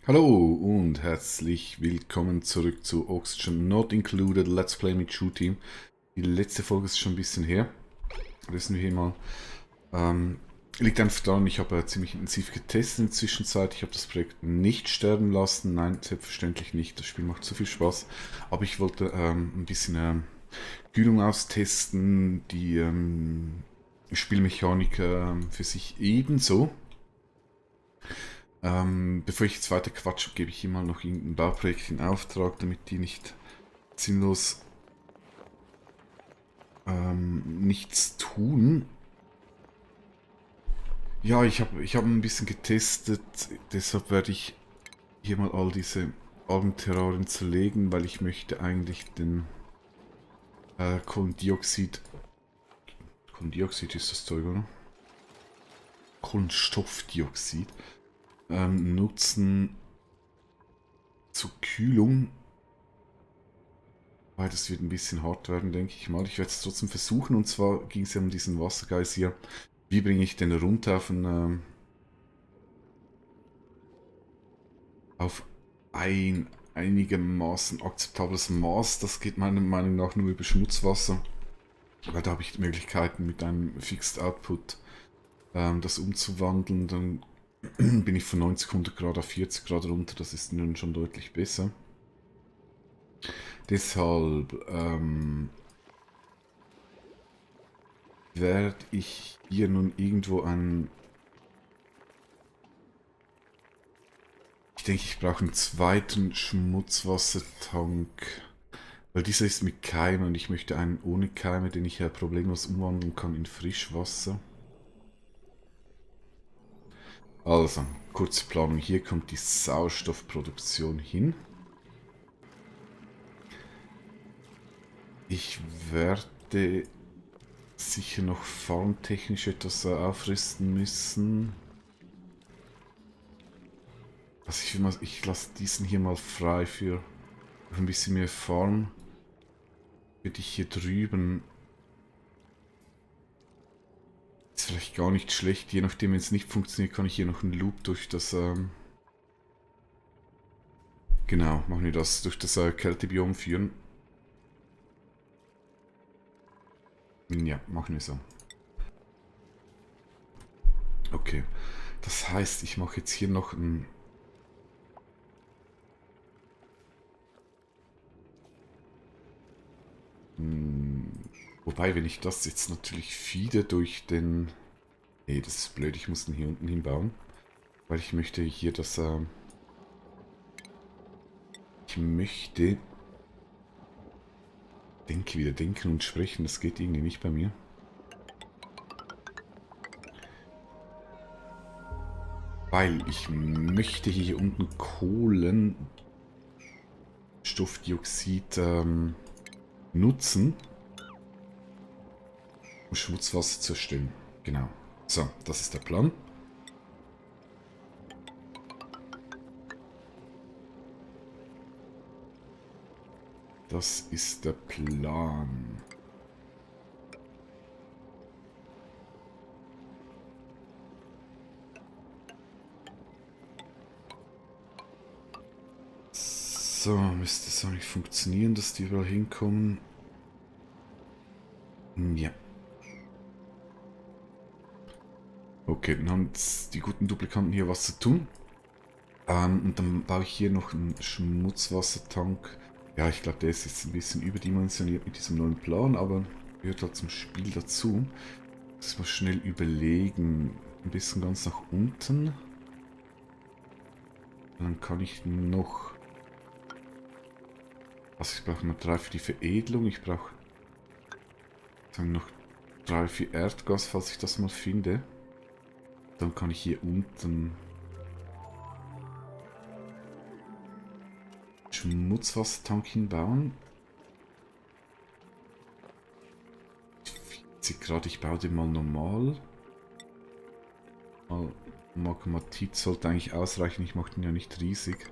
Hallo und herzlich willkommen zurück zu Oxygen Not Included Let's Play mit True Team. Die letzte Folge ist schon ein bisschen her. Wissen wir hier mal. Liegt einfach daran, ich habe ziemlich intensiv getestet in der Zwischenzeit. Ich habe das Projekt nicht sterben lassen. Nein, selbstverständlich nicht. Das Spiel macht zu viel Spaß. Aber ich wollte ein bisschen Kühlung austesten. Die Spielmechanik für sich ebenso. Bevor ich jetzt weiter quatsche, gebe ich hier mal noch irgendein Bauprojekt in Auftrag, damit die nicht sinnlos nichts tun. Ja, ich hab ein bisschen getestet, deshalb werde ich hier mal all diese Algenterrarien zerlegen, weil ich möchte eigentlich den Kohlendioxid ist das Zeug, oder? Kohlenstoffdioxid nutzen zur Kühlung. Weil das wird ein bisschen hart werden, denke ich mal. Ich werde es trotzdem versuchen. Und zwar ging es ja um diesen Wassergeist hier. Wie bringe ich den runter auf ein einigermaßen akzeptables Maß? Das geht meiner Meinung nach nur über Schmutzwasser. Weil da habe ich Möglichkeiten mit einem Fixed Output das umzuwandeln. Dann bin ich von 90, 100 Grad auf 40 Grad runter. Das ist nun schon deutlich besser. Deshalb werde ich hier nun irgendwo einen... Ich denke, ich brauche einen zweiten Schmutzwassertank. Weil dieser ist mit Keimen und ich möchte einen ohne Keime, den ich ja problemlos umwandeln kann in Frischwasser. Also, kurze Planung. Hier kommt die Sauerstoffproduktion hin. Ich werde sicher noch farmtechnisch etwas aufrüsten müssen. Also ich lasse diesen hier mal frei für ein bisschen mehr Farm. Würde ich hier drüben... Ist vielleicht gar nicht schlecht, je nachdem, wenn es nicht funktioniert, kann ich hier noch einen Loop durch das... Genau, machen wir das durch das Kältebiom führen. Ja, machen wir so. Okay, das heißt, ich mache jetzt hier noch ein... Wobei, wenn ich das jetzt natürlich feede durch den... Nee, das ist blöd, ich muss den hier unten hinbauen. Weil ich möchte hier das... Ich möchte... Denke wieder, denken und sprechen, das geht irgendwie nicht bei mir. Weil ich möchte hier unten Kohlenstoffdioxid nutzen, um Schmutzwasser zu erstellen. Genau. So, das ist der Plan. Das ist der Plan. So, müsste es eigentlich funktionieren, dass die überall hinkommen. Ja. Okay, dann haben jetzt die guten Duplikanten hier was zu tun. Und dann baue ich hier noch einen Schmutzwassertank. Ja, ich glaube, der ist jetzt ein bisschen überdimensioniert mit diesem neuen Plan, aber gehört halt zum Spiel dazu. Muss ich mal schnell überlegen. Ein bisschen ganz nach unten. Und dann kann ich noch... Also ich brauche noch 3 für die Veredelung. Ich brauche noch 3 für Erdgas, falls ich das mal finde. Dann kann ich hier unten Schmutzwassertank hinbauen. 40 Grad, ich baue den mal normal. Magmatit sollte eigentlich ausreichen, ich mache den ja nicht riesig.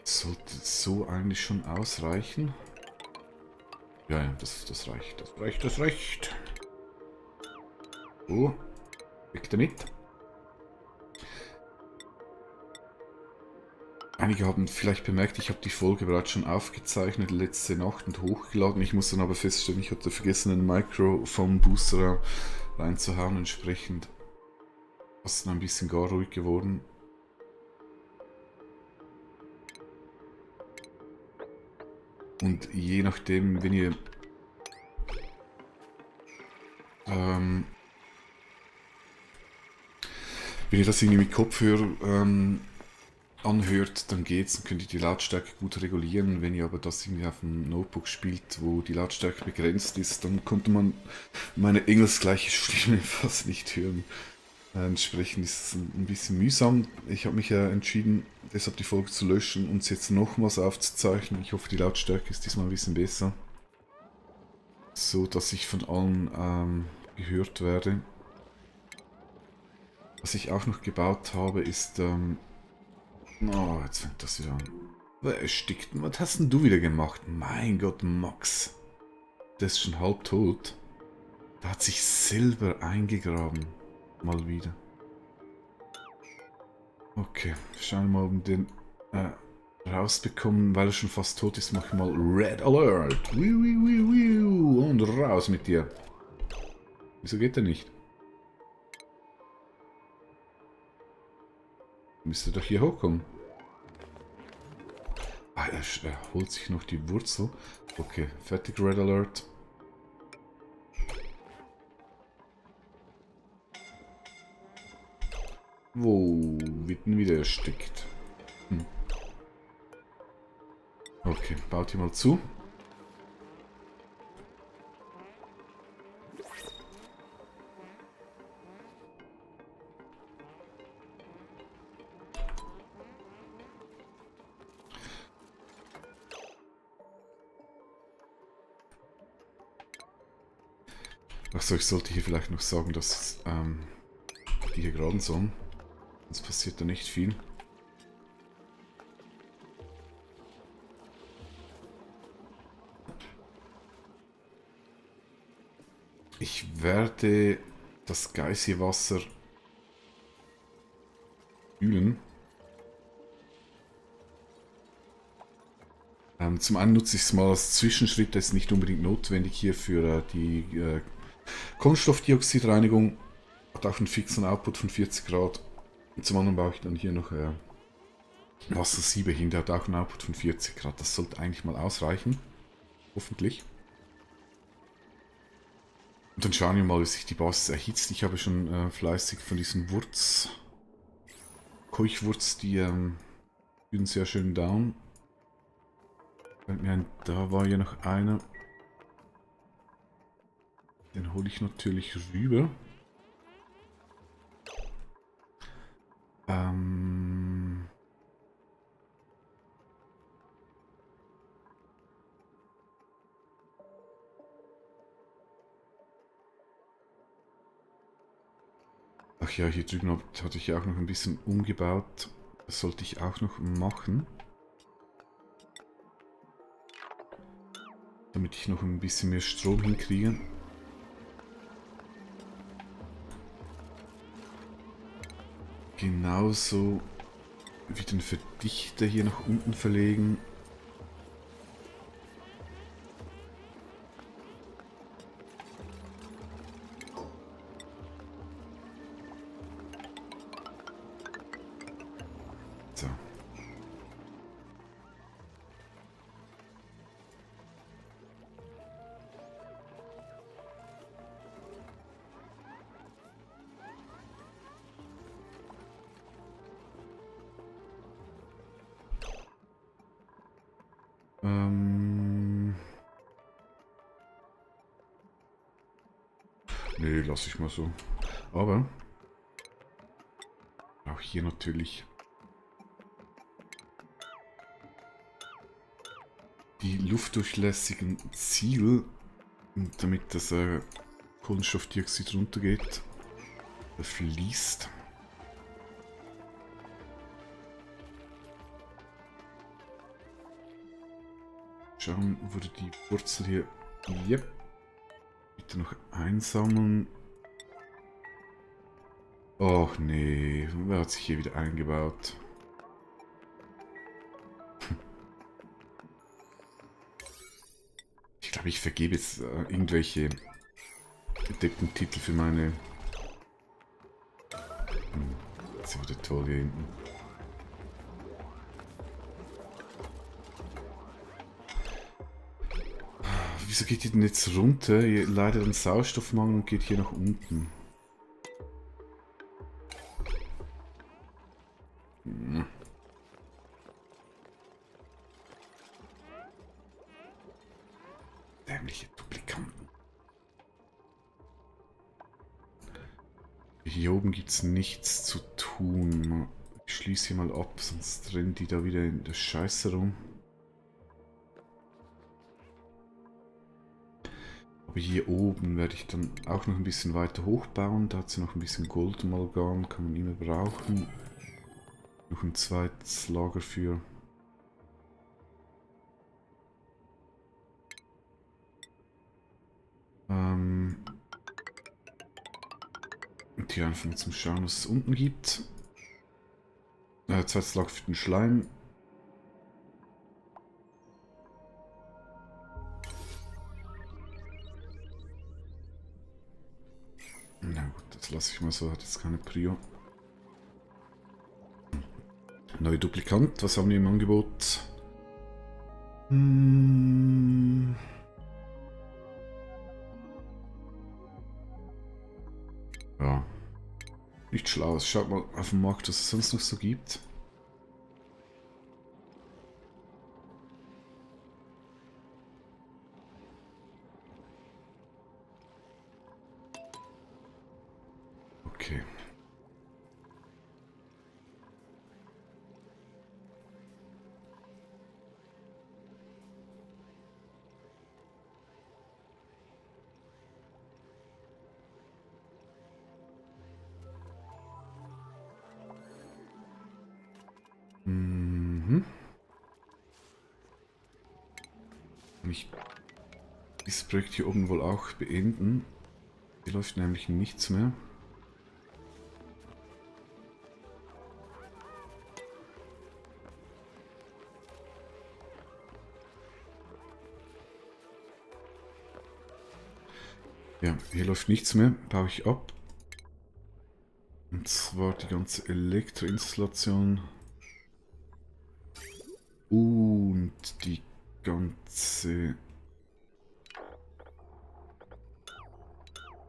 Sollte so eigentlich schon ausreichen. Ja, ja, das reicht. Das reicht, das reicht. So, weg damit. Einige haben vielleicht bemerkt, ich habe die Folge bereits schon aufgezeichnet, letzte Nacht und hochgeladen. Ich muss dann aber feststellen, ich hatte vergessen, einen Microphone-Booster reinzuhauen. Entsprechend ist es dann ein bisschen gar ruhig geworden. Und je nachdem, wenn ihr das irgendwie mit Kopfhörer anhört, dann geht's, dann könnt ihr die Lautstärke gut regulieren. Wenn ihr aber das irgendwie auf dem Notebook spielt, wo die Lautstärke begrenzt ist, dann konnte man meine engelsgleiche Stimme fast nicht hören. Entsprechend ist es ein bisschen mühsam. Ich habe mich ja entschieden, deshalb die Folge zu löschen und es jetzt nochmals aufzuzeichnen. Ich hoffe, die Lautstärke ist diesmal ein bisschen besser. So, dass ich von allen gehört werde. Was ich auch noch gebaut habe, ist... oh, jetzt fängt das wieder an. Wer erstickt? Was hast denn du wieder gemacht? Mein Gott, Max. Der ist schon halb tot. Der hat sich selber eingegraben. Mal wieder. Okay, schauen wir mal, ob wir den rausbekommen. Weil er schon fast tot ist, mach ich mal Red Alert. Und raus mit dir. Wieso geht der nicht? Müsste doch hier hochkommen. Ah, er holt sich noch die Wurzel. Okay, fertig, Red Alert. Wo wird denn wieder erstickt? Okay, baut die mal zu. Achso, ich sollte hier vielleicht noch sagen, dass die hier graben sollen. Sonst passiert da nicht viel. Ich werde das Geißiwasser kühlen. Zum einen nutze ich es mal als Zwischenschritt, das ist nicht unbedingt notwendig hier für die Kohlenstoffdioxidreinigung. Hat auch einen fixen Output von 40 Grad. Und zum anderen baue ich dann hier noch Wassersiebe hin, der hat auch einen Output von 40 Grad. Das sollte eigentlich mal ausreichen. Hoffentlich. Und dann schauen wir mal, wie sich die Basis erhitzt. Ich habe schon fleißig von diesen Keuchwurz, die fühlen sehr schön down. Da war ja noch einer. Den hole ich natürlich rüber. Ach ja, hier drüben hatte ich ja auch noch ein bisschen umgebaut. Das sollte ich auch noch machen. Damit ich noch ein bisschen mehr Strom hinkriege. Genauso wie den Verdichter hier nach unten verlegen. So. Nee, lasse ich mal so. Aber auch hier natürlich die luftdurchlässigen Ziegel, damit das Kohlenstoffdioxid runtergeht, fließt. Schauen, wurde die Wurzel hier Yep. Bitte noch einsammeln. Och nee, wer hat sich hier wieder eingebaut? Ich glaube, ich vergebe jetzt irgendwelche Deppentitel für meine... Das ist wieder toll hier hinten. Wieso geht ihr denn jetzt runter? Ihr leidet an Sauerstoffmangel und geht hier nach unten. Hm. Dämliche Duplikanten. Hier oben gibt es nichts zu tun. Ich schließe hier mal ab, sonst rennen die da wieder in der Scheiße rum. Aber hier oben werde ich dann auch noch ein bisschen weiter hochbauen. Da hat sie noch ein bisschen Goldamalgam, kann man immer brauchen. Noch ein zweites Lager für. Und hier einfach mal zum Schauen, was es unten gibt. Zweites Lager für den Schleim. Na gut, das lasse ich mal so, hat jetzt keine Prio. Neue Duplikant, was haben wir im Angebot? Ja. Nicht schlau. Schaut mal auf den Markt, was es sonst noch so gibt. Okay. Mhm. Ich dieses Projekt hier oben wohl auch beenden. Hier läuft nämlich nichts mehr. Ja, hier läuft nichts mehr. Baue ich ab. Und zwar die ganze Elektroinstallation. Und die ganze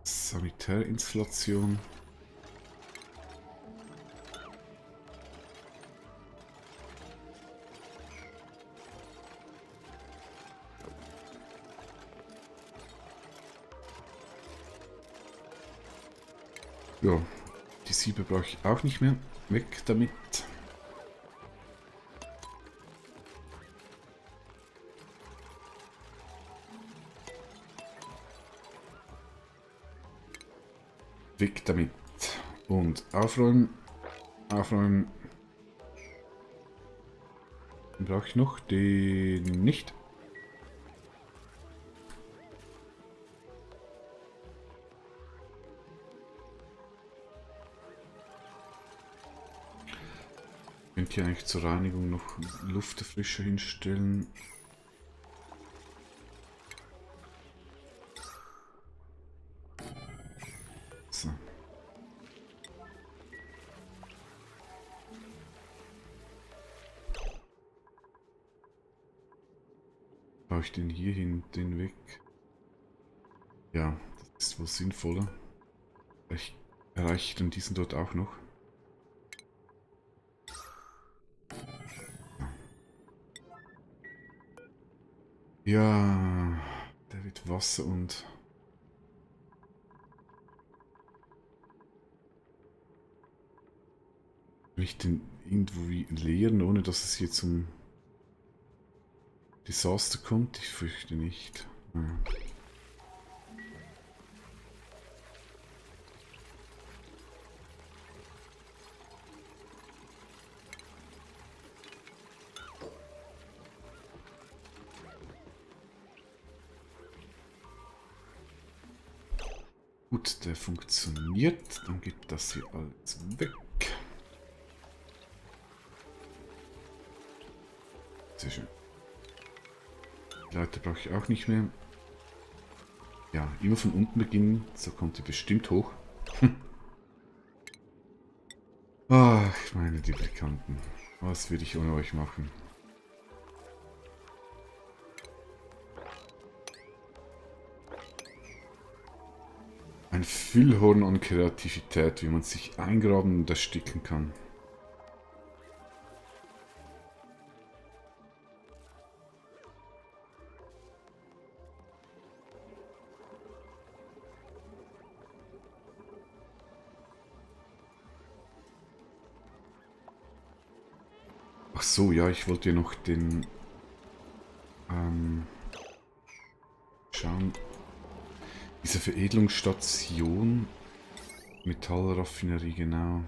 Sanitärinstallation. Ja, die Siebe brauche ich auch nicht mehr. Weg damit. Weg damit. Und aufräumen. Aufräumen. Den brauche ich noch. Den nicht. Ich könnte hier eigentlich zur Reinigung noch Lufterfrischer hinstellen. So. Baue ich den hier hin, den weg? Ja, das ist wohl sinnvoller. Vielleicht erreiche ich dann diesen dort auch noch. Ja, der wird Wasser und... Will ich den irgendwo leeren, ohne dass es hier zum Desaster kommt? Ich fürchte nicht. Ja. Gut, der funktioniert. Dann geht das hier alles weg. Sehr schön. Die Leute brauche ich auch nicht mehr. Ja, immer von unten beginnen. So kommt ihr bestimmt hoch. Ach, meine die Bekannten. Was würde ich ohne euch machen? Ein Füllhorn an Kreativität, wie man sich eingraben und ersticken kann. Ach so, ja, ich wollte ja noch den... schauen. Diese Veredelungsstation. Metallraffinerie, genau.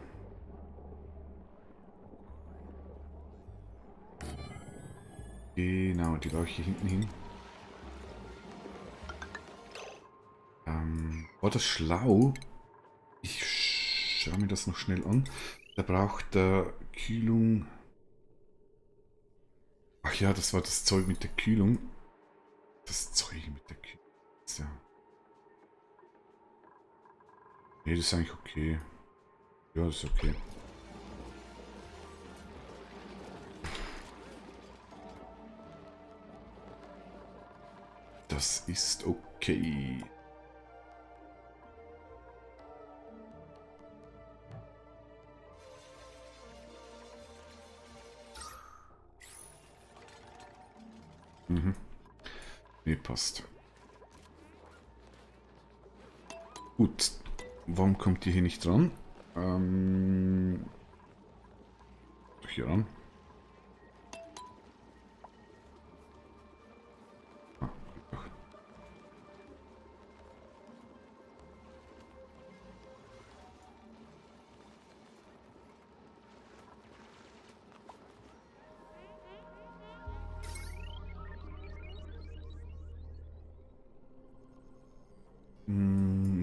Genau, die baue ich hier hinten hin. War das schlau? Ich schaue mir das noch schnell an. Da braucht Kühlung. Ach ja, das war das Zeug mit der Kühlung. Das Zeug mit der Kühlung. Ja. Nee, das ist eigentlich okay. Ja, das ist okay. Das ist okay. Mhm. Nee, passt. Gut. Warum kommt ihr hier nicht dran? Hier ran. Ah, ach.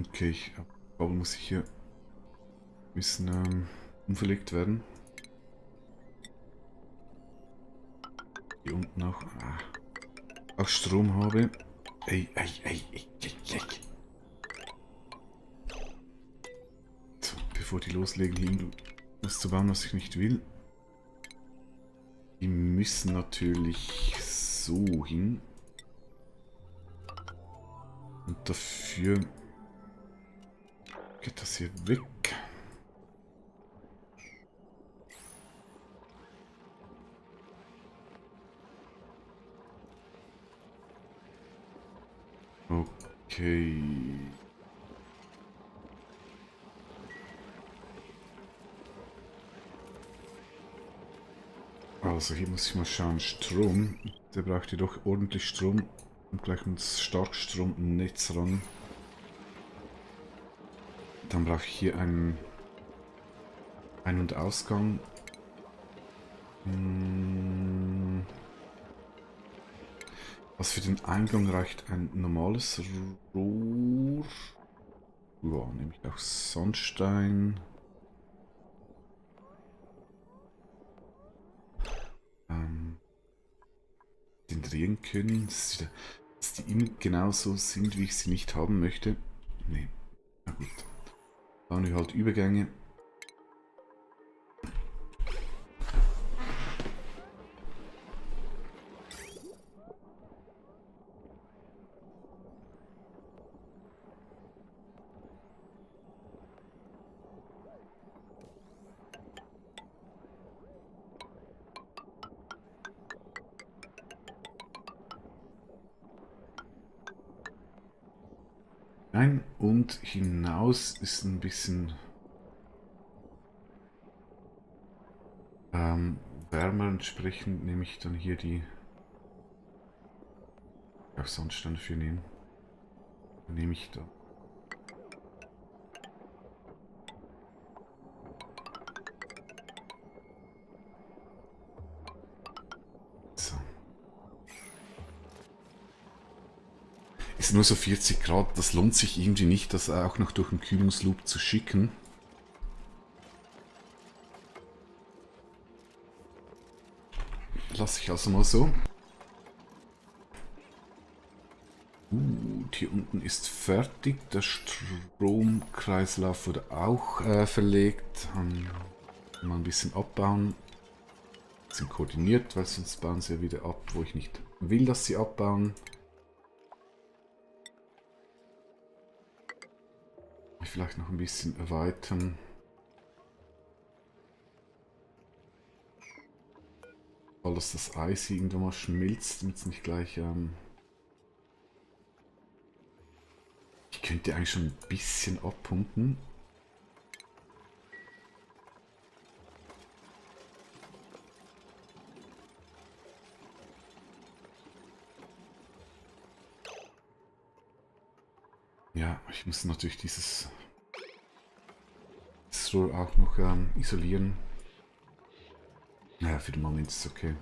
Okay, warum muss ich hier ein bisschen umverlegt werden? Hier unten auch. Auch Strom habe. Ey. So, bevor die loslegen, hier was zu bauen, was ich nicht will. Die müssen natürlich so hin. Und dafür geht das hier weg. Okay. Also hier muss ich mal schauen. Strom. Der braucht jedoch ordentlich Strom. Und gleich ins Starkstromnetz ran. Dann brauche ich hier einen Ein- und Ausgang. Was für den Eingang reicht ein normales Rohr? Ja, nehme ich auch Sandstein. Den drehen können, dass die immer genauso sind, wie ich sie nicht haben möchte. Nee, na gut. Bauen wir halt Übergänge. Nein, und hinaus ist ein bisschen wärmer. Entsprechend nehme ich dann hier die auch Sandstein für nehmen. Dann nehme ich da. So. Ist nur so 40 Grad, das lohnt sich irgendwie nicht, das auch noch durch einen Kühlungsloop zu schicken. Lasse ich also mal so. Hier unten ist fertig. Der Stromkreislauf wurde auch verlegt. Mal ein bisschen abbauen. Sind koordiniert, weil sonst bauen sie ja wieder ab, wo ich nicht will, dass sie abbauen. Vielleicht noch ein bisschen erweitern. Weil das Eis irgendwann mal schmilzt, damit es nicht gleich... Ich könnte eigentlich schon ein bisschen abpumpen. Ja, ich muss natürlich dieses Rohr auch noch isolieren. Naja, für den Moment ist es okay.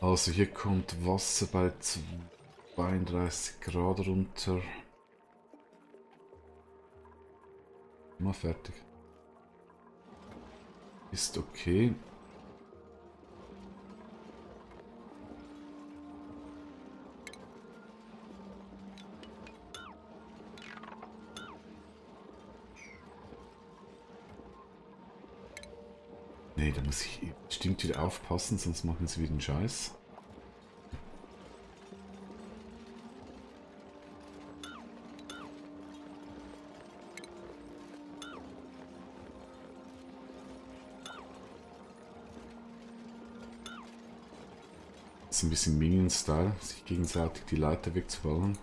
Also hier kommt Wasser bei 32 Grad runter. Mal fertig. Ist okay. Nee, da muss ich bestimmt wieder aufpassen, sonst machen sie wieder einen Scheiß. Das ist ein bisschen Minion-Style, sich gegenseitig die Leiter wegzuballern.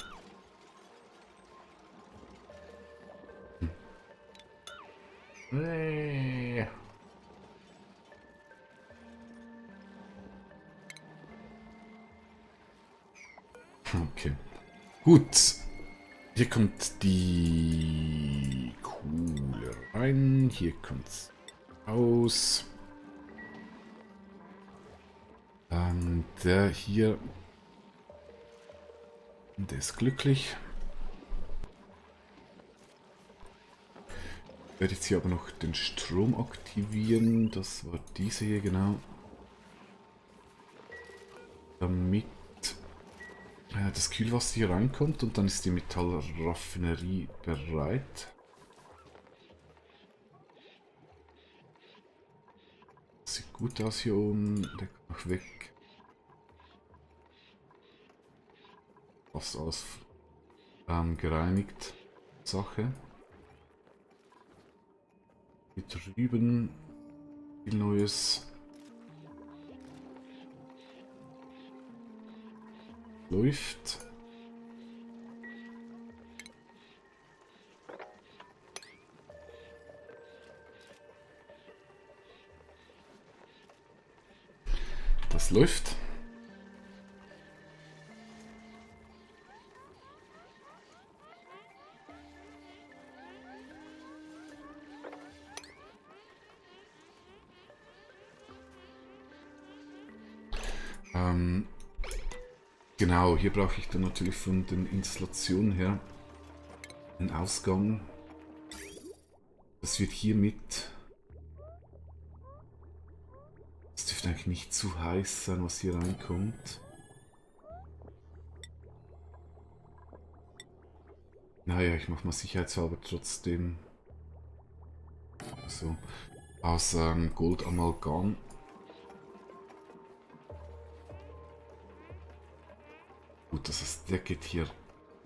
Nee. Okay. Gut. Hier kommt die Kohle rein. Hier kommt's raus. Der hier. Der ist glücklich. Ich werde jetzt hier aber noch den Strom aktivieren. Das war diese hier, genau. Damit das Kühlwasser hier reinkommt und dann ist die Metallraffinerie bereit. Sieht gut aus hier oben. Der kommt noch weg. Fast alles gereinigt. Sache. Hier drüben viel Neues. Läuft. Das läuft. Genau, hier brauche ich dann natürlich von den Installationen her einen Ausgang. Das wird hiermit. Es dürfte eigentlich nicht zu heiß sein, was hier reinkommt. Naja, ich mache mal sicherheitshalber trotzdem so aus Goldamalgam. Gut, das heißt, der geht hier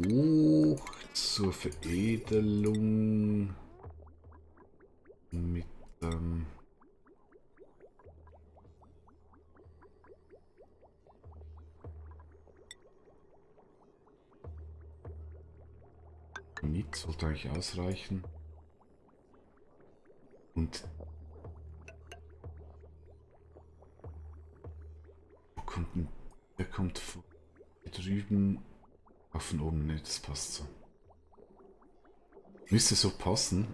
hoch zur Veredelung mit sollte eigentlich ausreichen. Und wo kommt denn, der kommt von hier drüben auf von oben, ne, das passt so. Müsste so passen.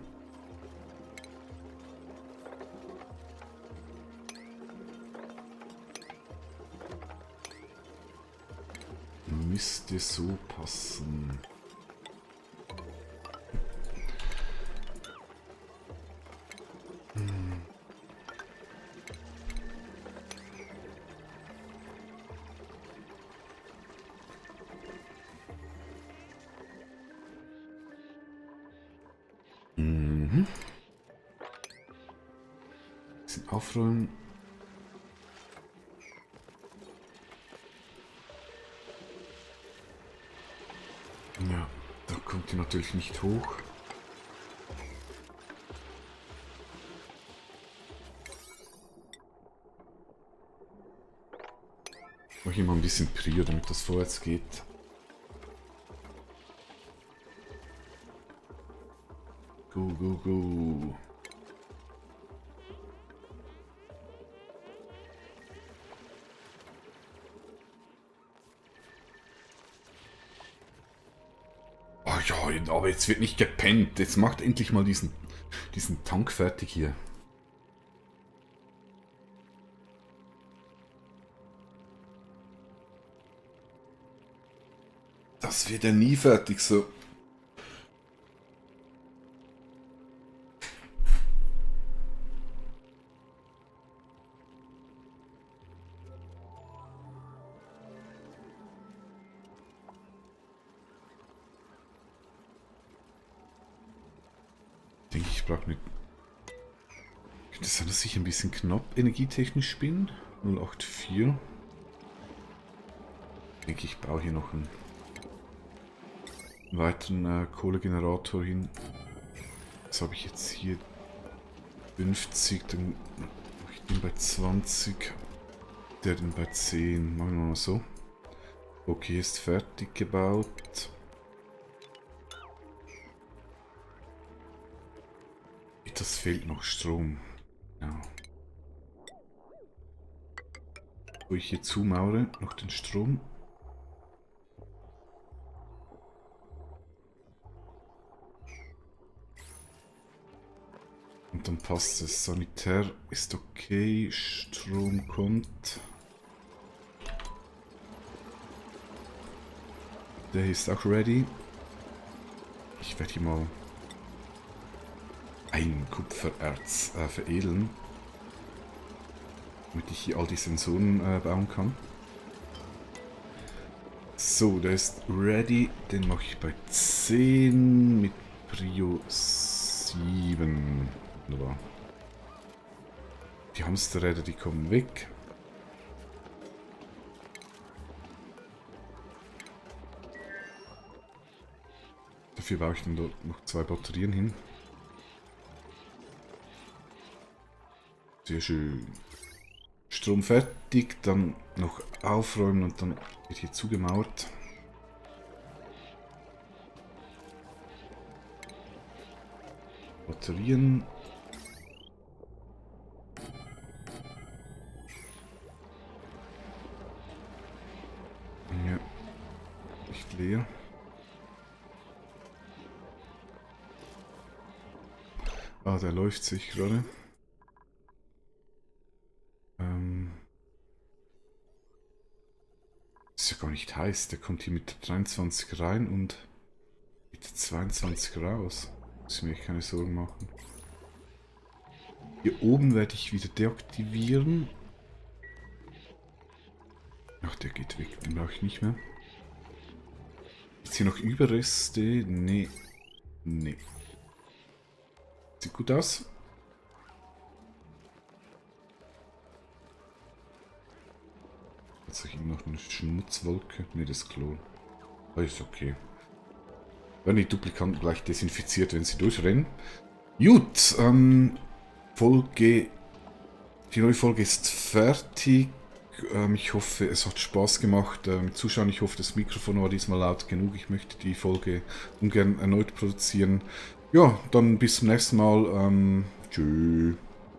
müsste so passen. Mhm. Bisschen aufräumen. Ja, da kommt die natürlich nicht hoch. Ich mache immer ein bisschen Prio, damit das vorwärts geht. Go, go, go. Oh ja, aber jetzt wird nicht gepennt. Jetzt macht endlich mal diesen Tank fertig hier. Das wird ja nie fertig so. Ich brauche eine... Könnte es sein, dass ich ein bisschen knapp energietechnisch bin? 084. Ich denke, ich baue hier noch einen weiteren Kohlegenerator hin. Das habe ich jetzt hier 50, dann mache ich den bei 20. Der den bei 10. Machen wir mal so. Okay, ist fertig gebaut. Das fehlt noch Strom. Ja. Wo ich hier zumaure, noch den Strom. Und dann passt es. Sanitär ist okay. Strom kommt. Der ist auch ready. Ich werde hier mal ein Kupfererz veredeln, damit ich hier all die Sensoren bauen kann. So, der ist ready. Den mache ich bei 10 mit Prio 7. Wunderbar. Die Hamsterräder, die kommen weg. Dafür baue ich dann dort noch 2 Batterien hin. Sehr schön. Strom fertig, dann noch aufräumen und dann wird hier zugemauert. Batterien. Ja, nicht leer. Ah, der läuft sich gerade. Ist ja gar nicht heiß. Der kommt hier mit 23 rein und mit 22 raus. Muss ich mir keine Sorgen machen. Hier oben werde ich wieder deaktivieren. Ach, der geht weg. Den brauche ich nicht mehr. Ist hier noch Überreste? Nee. Nee. Sieht gut aus. Jetzt habe ich noch eine Schmutzwolke. Ne, das Klo. Oh, ist okay. Werden die Duplikanten gleich desinfiziert, wenn sie durchrennen. Gut, Folge. Die neue Folge ist fertig. Ich hoffe, es hat Spaß gemacht mit Zuschauen. Ich hoffe, das Mikrofon war diesmal laut genug. Ich möchte die Folge ungern erneut produzieren. Ja, dann bis zum nächsten Mal. Tschüss.